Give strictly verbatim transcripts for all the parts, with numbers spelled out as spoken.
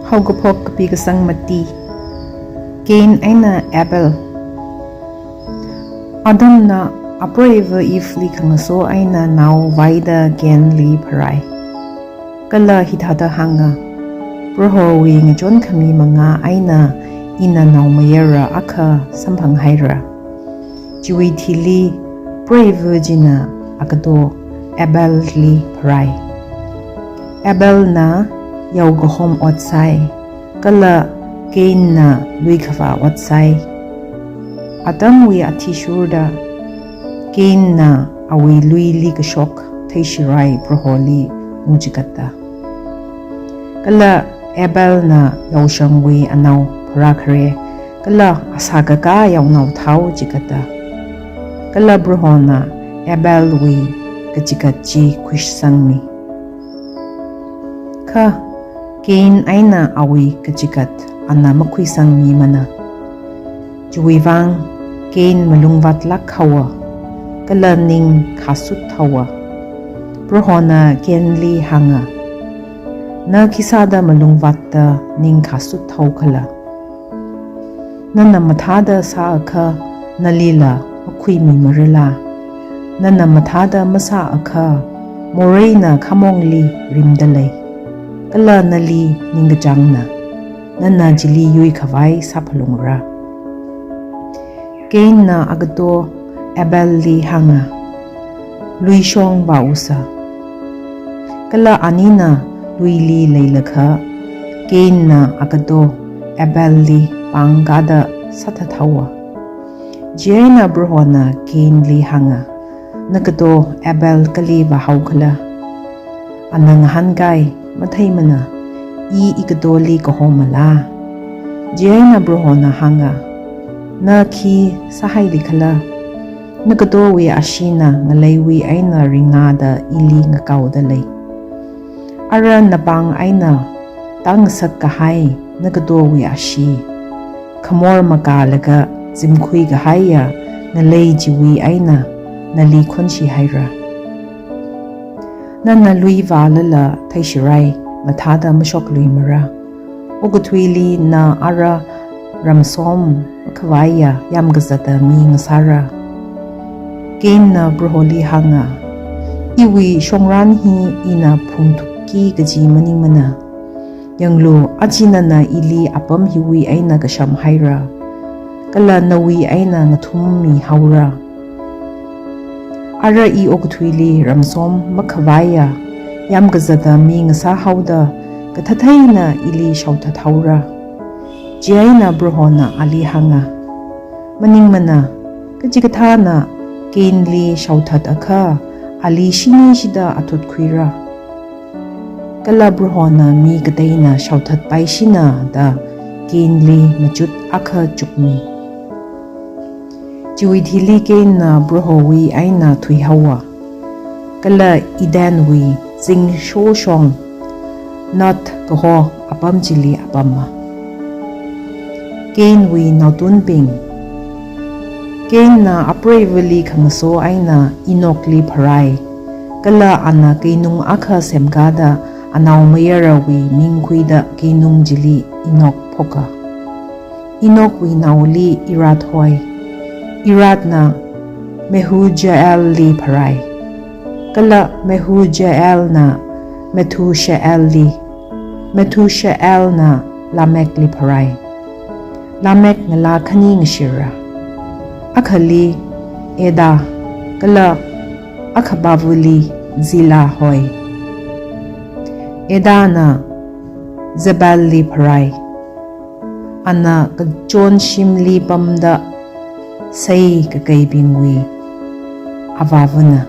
Haokaphok kapi kasang mati. Cain eina Abel. Adamna apreiva Eveli khangaso eina nao vaida Cainli pharai. Kala hithāda hānga, Prohowui ngachonkhami mangā eina ina naomayara akha samphanghaira. Chiwui thili preiva china agato Abelli pharai. Abelna yaokahom ot sai, kala Cainna luikhavā ot sai. Atamwui athishurda Cainna awui luili kashok theishirai Proholi ngachigatda. Kala Abelna yaoshangwui anao pharākhare, kala asā kakā yaonao thao chigatda. Kala Prohona Abelwui kachigat chi khuisangmi. Kha Cain eina awui kachigat ana makhuisangmimana. Chiwuivang Cain malungvātlāk haowa, kala ning khasut haowa. Prohona Cainli hānga, Na khisāda malungvātda ning khasut haokhala? Nana mathāda sāakha nalila makhuimimarala? Nana mathāda masāakha moreina khamongli rimdalei, kala nali ningkachāngna, nana chili yuikhavai sāphalungra. Cainna agato Abelli hānga, Luishong vāusa. Kala anina luili leilakha, Cainna agato Abelli pāngkāda sāthat haowa. Chieina Prohona Cainli hānga, Nagato Abel kali vāhaokhala? Ana ngahānkai, Matheimana, i ikatoli kahomala. Chieina Prohona hānga, Na khi sāhailikhala? Nagatowui asheena ngaleiwui eina ringada ili ngakaodalei. Ara napāng eina tāngasak kahai nagatowui ashee, khamor makālaga zimkhui kahaiya ngalei chiwui eina nali khonshihaira. Nana lui vālala theishirai, mathāda mashokluimara. Okathuili na ara ramsom makhavaiya yamkazata mi ngasāra. Cainna Proholi hānga, Iwui shongran hi ina phungthukki kaji maningmana. Yanglu, aja nana ili apam hiwui eina kashamhaira, kala nawui eina ngathummi haora. Ara i okathuili ramsom makhavaiya yamkazata mi ngasāhaoda kathatheina ili shaothat haora. Chieina Prohona ali hānga, Maningmana, kachikathāna Cainli shaothat akha ali shinishida athutkhuira. Kala Prohona mi kateina shaothat paishina da Cainli machut akha chukmi. Chiwui thili Cainna Prohowui eina thuihaowa, kala Edenwui zingshoshong Nod kaho apam chili apamma. Cainwui naotunbing. Cainna apreivali khangaso eina Enokli pharai, kala ana keinung akha semkāda anaomayarawui ming khuida keinung chili Enok phoka. Enokwui naoli Irad hoi. Iradna Mehujaelli pharai, kala Mehujaelna Methushaelli, Methushaelna Lamekli pharai. Lamek ngalā khani ngashira. Akhali Adah, kala akhapāvali Zillah hoi. Adahna Jaballi pharai. Ana kachonshimli pamda seikakeibingwui avāvana.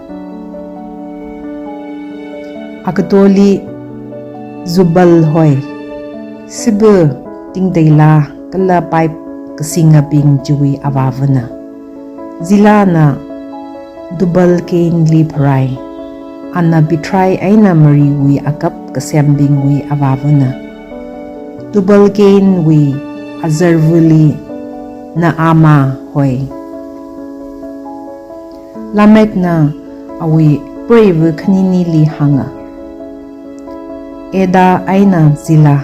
Agatoli Jubal hoi, sibu, tingteila kala pipe kasingabing chiwui avāvana. Zillahna Tubal-Cainli pharai. Ana pitharai eina mariwui akap kasembingwui avāvana. Tubal-Cainwui azarvali Naamah hoi. Lamekna awui preiva khaninili hānga, Adah eina Zillah.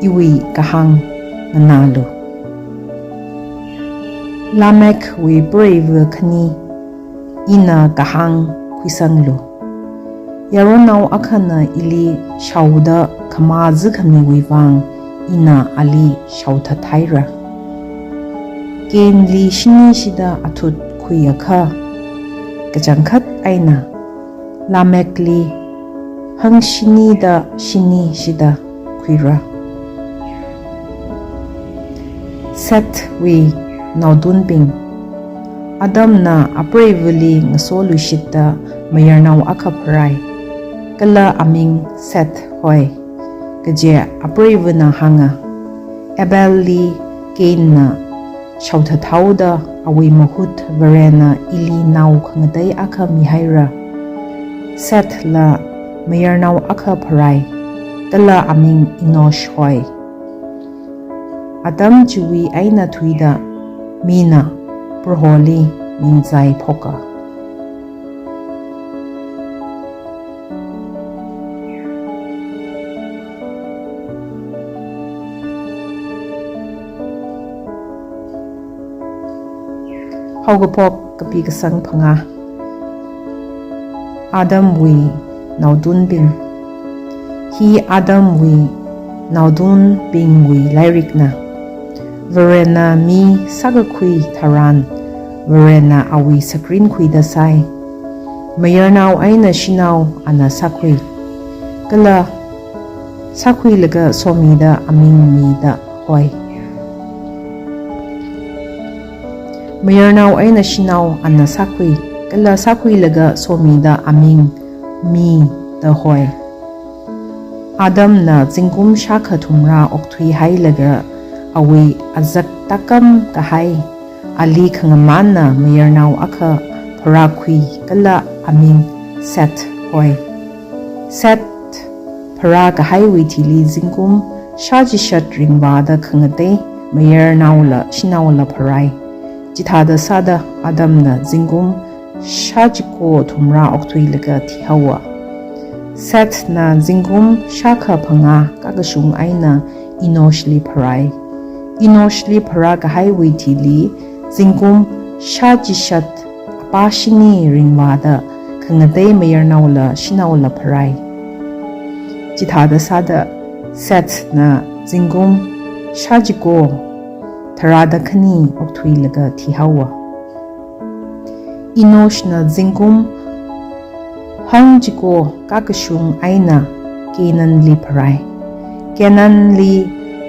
Iwui kahāng nganālu. Lamekwui preiva khani, ina kahāng khuisanglu. Yaronnao akhana ili shaoda khamā zikhamiwui vang ina ali shaothat haira. Cainli shini shida athut khuiakha, kachangkhat eina Lamekli hangshini da shini shida khuira. Sethwui naotunbing. Adamna apreivali ngasoluishitta mayarnao akha pharai, kala aming Seth hoi. Kaje apreivana hānga, Abelli Cainna shaothat haoda awui mahut Varena ili nao khangatei akha mihaira. Sethla mayarnao akha pharai, kala aming Enosh hoi. Atam chiwui eina thuida mina Proholi mingzai phoka. Haokaphok kapi kasang phangā. Adamwui naotunbing. Hi Adamwui naotunbingwui lairikna. Varena mi sākakhui tharan, Varena awui sakrin khuida sai. Mayarnao eina shanao ana sākhui, kala sākhuilaga somida aming mida hoi. Mayarnao eina shanao ana sākhui, kala sākhuilaga somida aming mida hoi. Adamna zingkum shākha thumrā okthui hailaga awui azak tākam kahai ali khangamānna mayarnao akha pharākhui, kala aming Seth hoi. Seth pharā kahaiwui thili zingkum shāchishat ringvāda khangatei mayarnaola shanaola pharai. Chithāda sāda Adamna zingkum shāchiko thumrā okthuilaga thihaowa. Sethna zingkum shākha phangā kakashung eina Enoshli pharai. Enoshli pharā kahaiwui thili zingkum shāchishat apā shini ringvāda khangatei mayarnaola shanaola pharai. Chithāda sāda Sethna zingkum shāchiko tharāda khani okthuilaga thihaowa. Enoshna zingkum hangchiko kakashung eina Cainanli pharai. Cainanli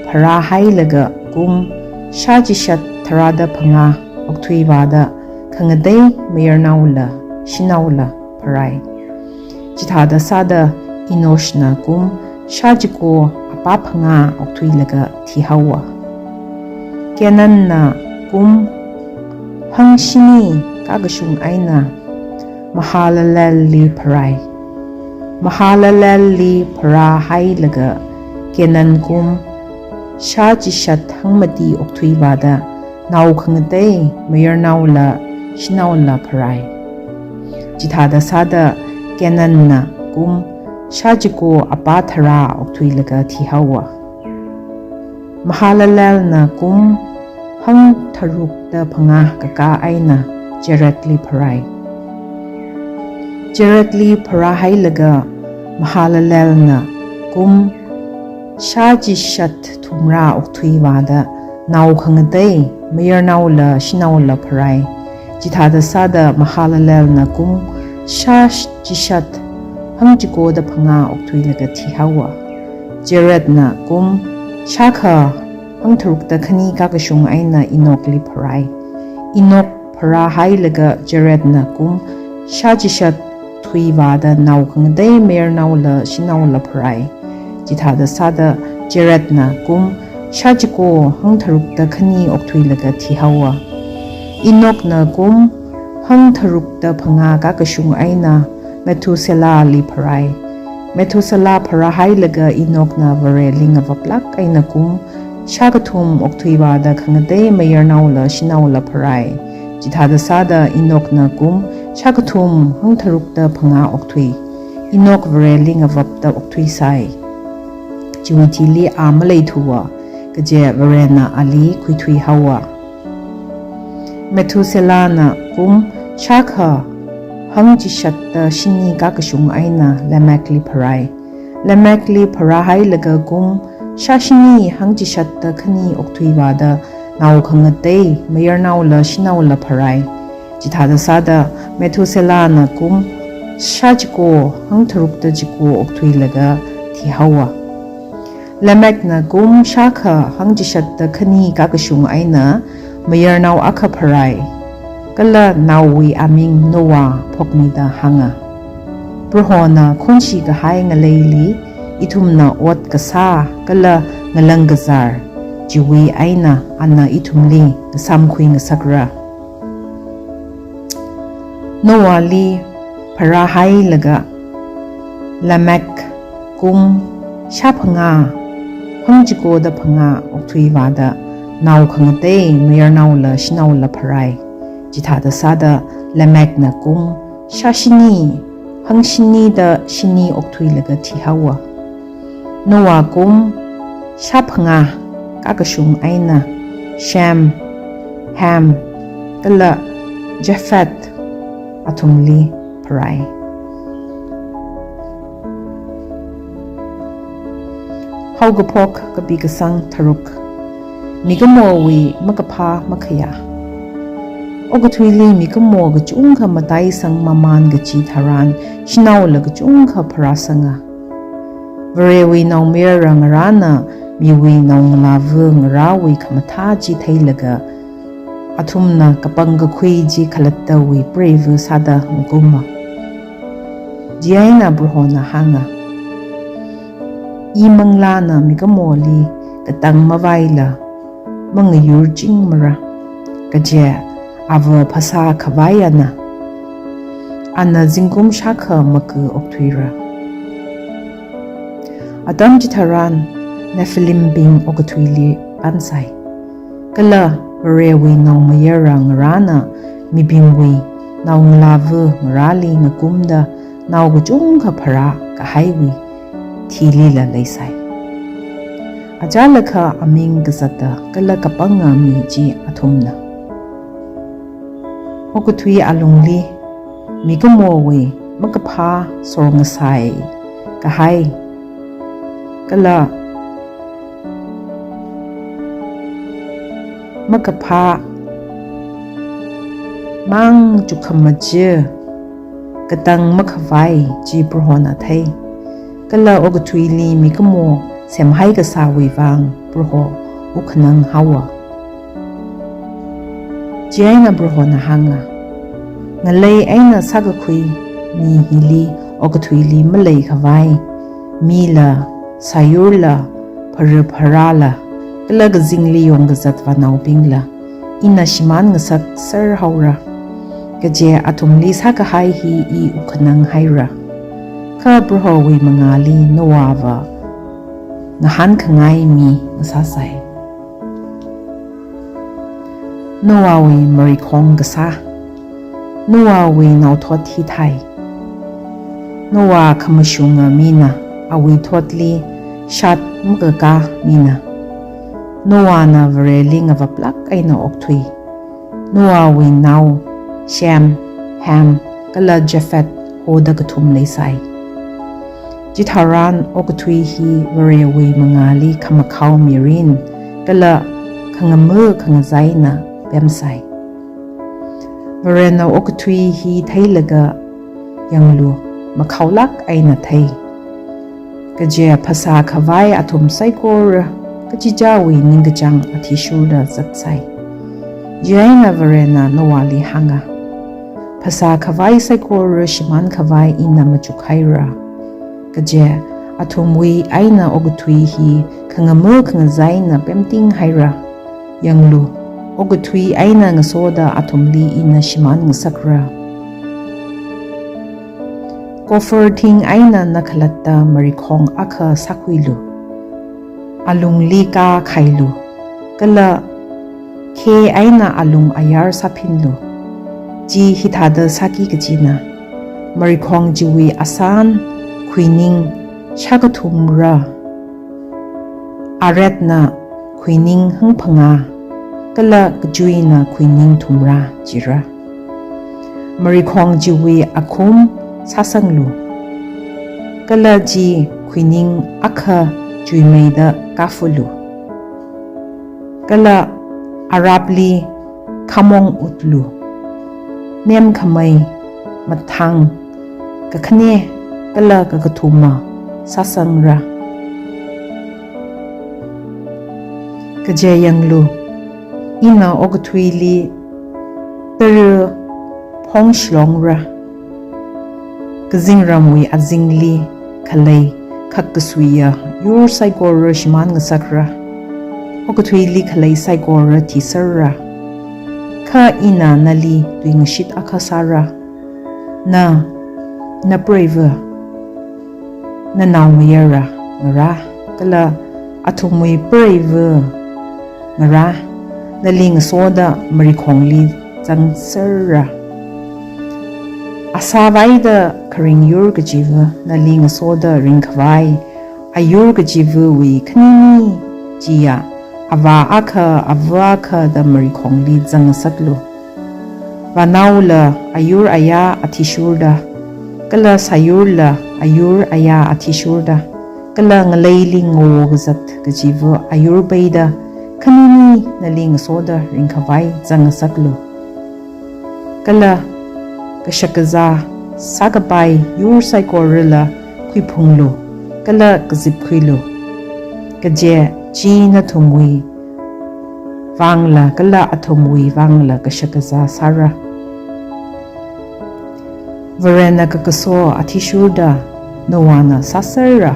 pharā hailaga kum shāchishat tharāda phangā okthuivāda khangatei mayarnaola shanaola pharai. Chithāda sāda Enoshna kum shāchiko apā phangā okthuilaga thihaowa. Cainanna kum hangshini kakashung eina Mahalalelli pharai. Mahalalelli pharā hailaga Cainan kum shāchishat hangmati okthuivāda nao khangatei mayarnaola shanaola pharai. Chithāda sāda Cainanna kum shāchiko apā tharā okthuilaga thihaowa. Mahalalelna kum hangtharukda phangā kakā eina Jaredli pharai. Jaredli pharā hailaga Mahalalelna kum shāchishat thumrā okthuivāda nao khangatei mayarnaola shanaola pharai. Chithāda sāda Mahalalelna kum shāchishat hangchikoda phangā okthuilaga thihaowa. Jaredna kum shākha hangtharukda khani kakashung eina Enokli pharai. Enok pharā hailaga Jaredna kum shāchishat thuivāda nao khangatei mayarnaola shanaola pharai. Chithāda sāda Jaredna kum shāchiko hangtharukda khani okthuilaga thihaowa. Enokna kum hangtharukda phangā kakashung eina Methuselahli pharai. Methuselah pharā hailaga Enokna Vareli ngavaplāk eina kum shākathum okthuivāda khangatei mayarnaola shanaola pharai. Chithāda sāda Enokna kum shākathum hangtharukda phangā okthui. Enok Vareli ngavapda okthuisai. Chiwui thili a maleithuwa, kaje Varena ali khuithuihaowa. Methuselahna kum shākha hangchishatta shini kakashung eina Lamekli pharai. Lamekli pharāhailaga kum shāshini hangchishatta khani okthuivāda nao khangatei mayarnaola shanaola pharai. Chithāda sāda Methuselahna kum shāchiko hangtharukta chiko okthuilaga thihaowa. Lamekna kum shākha hangchishatta khani kakashung eina mayarnao akha pharai. Kala naowui aming Noah phokmida hānga, Prohona khonshi kahai ngaleili ithumna ot kasā kala ngalang kazār, chiwui eina ana ithumli kasamkhui ngasakra. Noahli pharāhailaga Lamek kum shāphangā hangchikoda phangā okthuivāda nao khangatei mayarnaola shanaola pharai. Chithāda sāda Lamekna kum shāshini hangshinida shini okthuilaga thihaowa. Noah kum shāphangā kakashung eina Shem, Ham, kala Japheth athumli pharai. Haokaphok kapi kasang tharuk. Mikumowui makaphā makhayā. Okathuili mikumo kachungkha mataisang mamān kachi tharan shanaola kachungkha pharāsanga. Varewui naomayara ngarāna miwui naongalāva ngarāwui khamathā chi theilaga athumna kapang kakhui chi khalattawui preiva sāda ngakuma. Chieina Prohona hānga, I manglāna mikumoli katang mavaila mangayurchingmara, kaje ava phasā khavai ana. Ana zingkum shākha maka okthuira. Atam chitharan Nephilimbing okathuili pansai. Kala Varewui naomayara ngarāna mibingwui naongalāva ngarāli ngakumda nao kachungkha pharā kahaiwui thilila leisai. Achālakha aming kazata kala kapanga mi chi athumna. Okathui alungli mikumowui makaphā sorngasai kahai kala makaphā mang chukhamaja katang makhavai chi Prohona thei. Kala okathuili mikumo semhai kasāwui vang Proho wukhanang haowa. Chieina Prohona hānga, ngalei eina sākakhui mi hili okathuili malei khavai, mila, sāyurla, phara pharāla, kala kazingli yongkazat vānaobingla, ina shimān ngasakser haora. Kaje athumli sākahai hi I wukhanang haira. Kha Prohowui mangāli Noahva ngahānkhangai mi ngasāsai. Noahwui marikhong kasā. Noahwui naothot hithai. Noah khamashunga mina, awui thotli shat makakā mina. Noahna Vareli ngavaplāk eina okthui. Noahwui nao Shem, Ham, kala Japheth hoda kathum leisai. Chitharan okathui hi Varewui mangāli khamakhao mirin kala khangama khangazaina pemsai. Varena okathui hi theilaga, yanglu, makhaolāk eina thei. Kaje phasā khavai athum saikora kachichāwui ningkachāng athishurda zatsai. Chieina Varena Noahli hānga, phasā khavai saikora shimān khavai ina machukhaira. Kaje athumwui eina okathui hi khangama khangazaina pemting haira. Yanglu, okathui eina ngasoda athumli ina shimān ngasakra. Kophir thing eina nakhalatta marikhong akha sākhuilu. Alungli kā khailu, kala khe eina alung ayar sāphinlu. Chi hithāda sāki kachina, marikhong chiwui asān khuining shākathumra, Aretna khuining hangphangā, kala kachuina khuining thumrā chira. Marikhong chiwui akhum sāsanglu, kala chi khuining akha chuimeida kafulu. Kala arapli khamong utlu. Nemkhamei mathang kakhane kala kakathuma sāsangra. Kaje yanglu, ina okathuili tara phongshilongra. Kazingramwui azingli khalei khakkasuiya yur saikora shimān ngasakra. Okathuili khalei saikora thiserra. Kha ina nali tuingashit akha sāra. Na, napreiva, nanaomayara ngarā, kala athumwui preiva ngarā, nali ngasoda marikhongli zangserra. Asā vaida kharing yur kachiva nali ngasoda ringkhavai ayur kachivawui khanini chiya, avā akha, ava akha da marikhongli zangngasaklu. Vānaola ayur ayā athishurda, kala sāyurla ayur ayā athishurda, kala ngaleili ngawo kazat kachiva ayur peida khanini nali ngasoda ringkhavai zangngasaklu. Kala kashakazā sākapai yur saikorala khuiphunglu, kala kazipkhuilu. Kaje chi nathumwui vangla kala athumwui vangla kashakazā sāra. Varena kakaso athishurda Noahna sāserra.